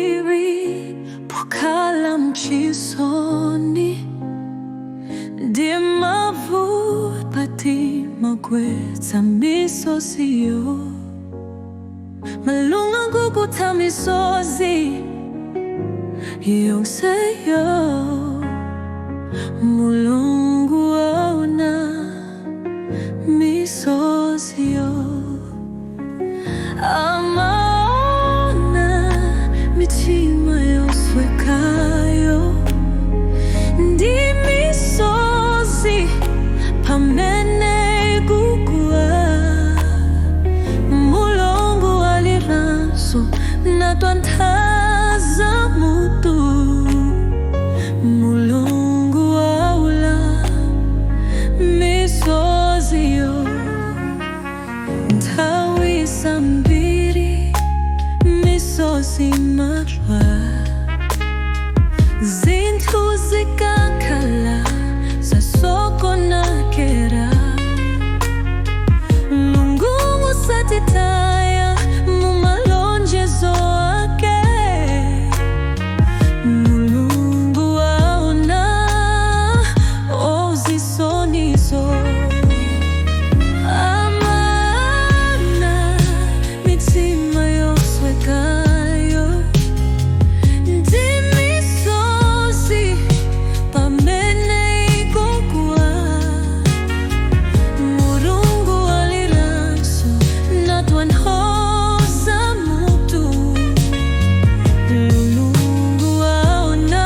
zambiri pokhala mchisoni ndi mavuto timagwetsa misoziyo. Mulungu akupukuta misozi yonseyo. Mulungu aona misoziyo, amaona mitima yoswekayo ndi misozi pamene ikugwa. Mulungu aliranso natonthoza mutu. Mulungu aona misoziyo. Nthawi zambiri misozi imagwa zinthu zikakhala zasokonekera. Mulungu satitaya mumalonjezo ake. Mulungu aona zisonizo, amaona mitima yoswekayo ndi misozi pamene ikugwa. Mulungu aliranso natonthoza mutu. Mulungu aona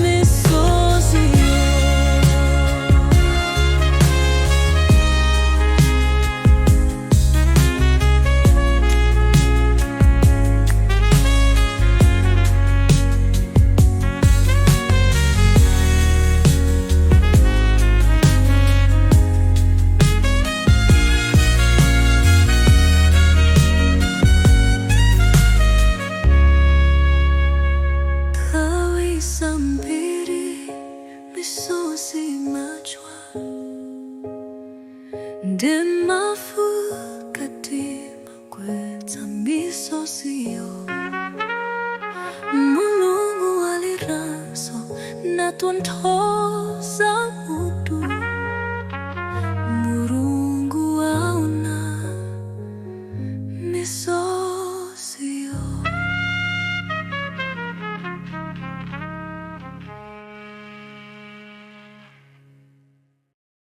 misoziyo. Nthawi zambiri misozi imagwa ndi mavuto timagwetsa misoziyo. Mulungu aliranso natonthoza.